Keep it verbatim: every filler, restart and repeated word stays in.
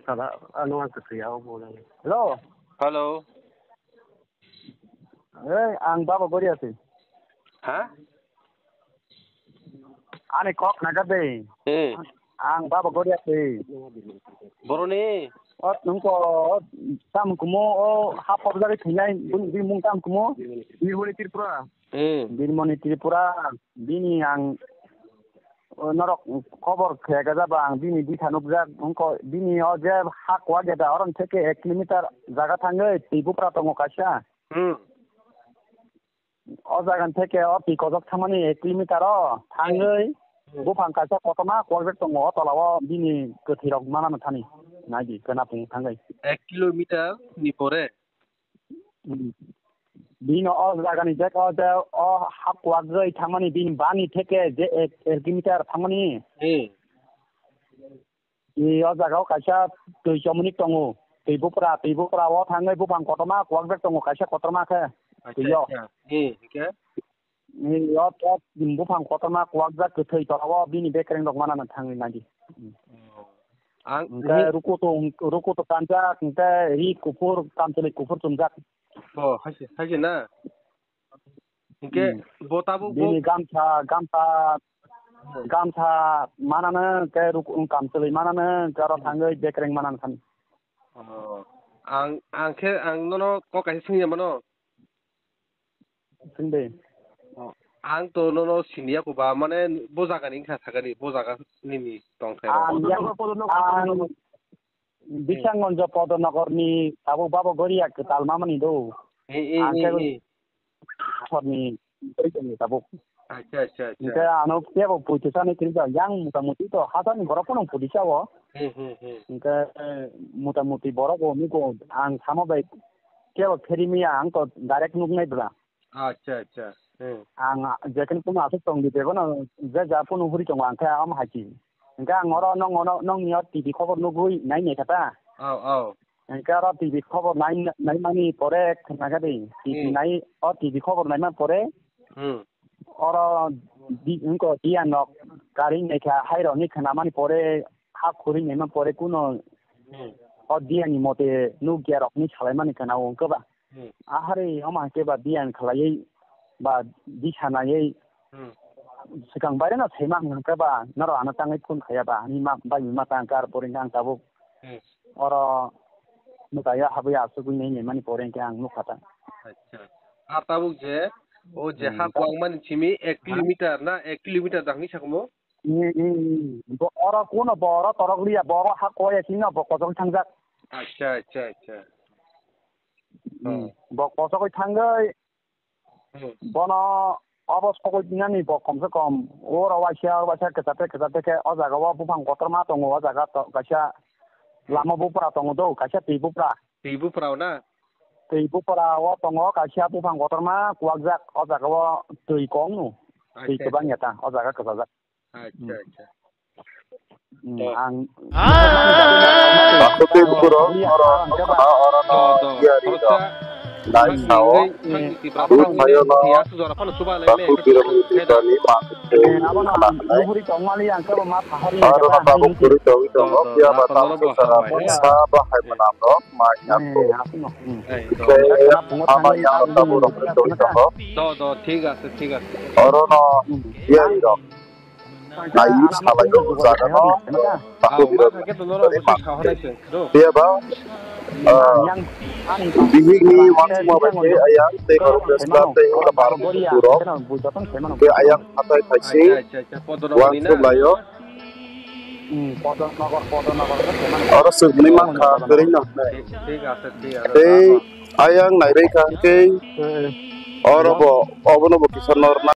Sala, ano ang kwtwi ya, o bo nang. Hello. Hello. Ei, ang Baba Goria se. Ha? Ani kok naga de. Hmm. Ang Baba Goria se. Boroni? O, nungko, o, tam kumo, o, hap hop jagwi thinai, bini, bini mung tam kumo? Birmoni Tripura. Hmm. Birmoni Tripura, bini ang, o, norok khobor khega jaba ang bini bitha nukjak, wngkha bini o je ha kuwa geda, oron theke ek kilometer jaga thangwi twi bupra tongo kaisa. Hmm. O jaga theke o twi kojok thangmani ek kilometer o thangwi hmm, buphang kaisa kotorma kuwajak tongo, o tola o bini kwthwi rok manano thani. Naidi, kena pung thangwi. Ek kilometer ni pore? Hmm. Bini o jagani je o je o hak kuwajwi thangmani bini bani theke je ek, ek kilometer thangmani. Hmm. I o jaga o kaisa twi chomoni tongo. Twi bupra, twi bupra o thangwi buphang kotorma kuwajak tongo kaisa kotorma khe. Acha, twi o. Acha. Hmm, hingkhe? Ni o, o buphang kotorma kuwajak kwthwi tola o bini bekereng rok manana thangwi nadi. Oh. Ang hingkhe ni rukutu, rukutu kanjak, hingkhe ri kuphur, kamchwlwi kuphur chumjak. Oh, haise, haise na? Hingkhe hmm, bo tabuk bo bini gamsa, gamsa, hmm, gamsa manana hingkhe ruku-, kamchwlwi manana hingkhe oro hmm, thangwi bekereng manana thani. Oh. Ang, ang khe, ang nono kok kaisa swngya mano. Sing de. Oh, ang to nono siniya ko ba, mane bo jaga ni wngkha sakani, bo jaga nini tong khe rw. Ang yang, ang Bisanggonjo Podonogor ni tabuk Baba Goria kwtal mamani do. Eh, eh, ang eh, khe eh. Thorni tabuk. Acha, acha, acha. Hingke ano kebo puitu sani kiri yang muta muti to hasani borok pono pudi sao. Hmm, hmm, hmm. Hingke muta muti borok o nugo ang samo bai kebo pheri miya ang to direct nuk nai bwla. Acha, acha. Hmm. Ang jekheno kuno aswk tong di, bebono je ja phunu huri tongo, ang khe omo hai si. Hingke ang oro nong, ono, nongni o T V khobor nugui nai nai kha ta. Au, au. Hingke oro T V khobor nai, nai mani pore khna kha di. T V hmm, nai, o T V khobor nai man pore. Hmm. Oro di, hingko diyan nok kari nai kha, hai rok ni khna mani pore, ha khuri nai man pore kuno hmm, o diyan ni mote nugya rok ni salai mani khna o hingke ba. Hmm. Ahari omo hai khe ba biyang khlaiwi ba bisa naiwi hmm, swkang baireno saima hwn khe ba norok ano tangwi phone khaiya ba ani ma bai ma tang kar pore ang tabuk hmm, oro mwtaio habwi asugwi nai nai mani pore hwnkhe ang nukha ta. Acha. Ah, tabuk je o je hmm, ha kwang mani simi ek kilometer na ek kilometer da hwnwi sakomo? Hmm, hmm, hmm. Bo oro kuno bo oro torok liya, bo oro ha koya sino bo kosok thangjak. Acha, acha, acha. Hmm. Oh. Bo kosok thangwi hmm, bono obo sogwi nani bo kom se kom oro waisa, oro waisa kwchate, kwchate khe o jaga o buphang kotorma tongo, o jaga to kaisa hmm, lama bupra tongo do, kaisa twi bupra. Twi bupra o na? Twi bupra o tongo kaisa buphang kotorma kuwakjak, o jaga o twi kong no. Twi acha, kwbang acha, ya ta, o jaga kwchajak. Acha, hmm, acha. Hmm, to ang Bakhuti bukuro, oro, oro, oro, no, to, to, iyari, to. Khoroksa nai thang sao. Nai, hmm, thang ni tibra abo thang ni thayo no, ya su jora phano suba lai le, bakhuti rok ni tibra ni ma. Eh, abo no, khana nai. Nuhuri tongmali ang kebo ma phahari oro nai no kata, tabuk hai khuri tongwi tongo, to, to, phiya ba na tamo polo bo sara hambai, mungsa ba hai manam rok ma ya ko. Hmm, asino, hmm. Ei, to. Khe ama yang tabuk rok ni tongwi tongo. To, to, thik ase, thik ase. Oro no, hmm, iyari rok. Naiwi salaio jagano. Takhuk birok. Phiya ba, ah, bihikni uansukma bai khe ayang tei khoroksa tei wngkha bar busurok. Khe ayang hathai thaising uansuk laio. Oro swkni mankha kwrwino hwnwi. Tei ayang nairwi kha hwnkhe oro bo, obono bo kisa norna.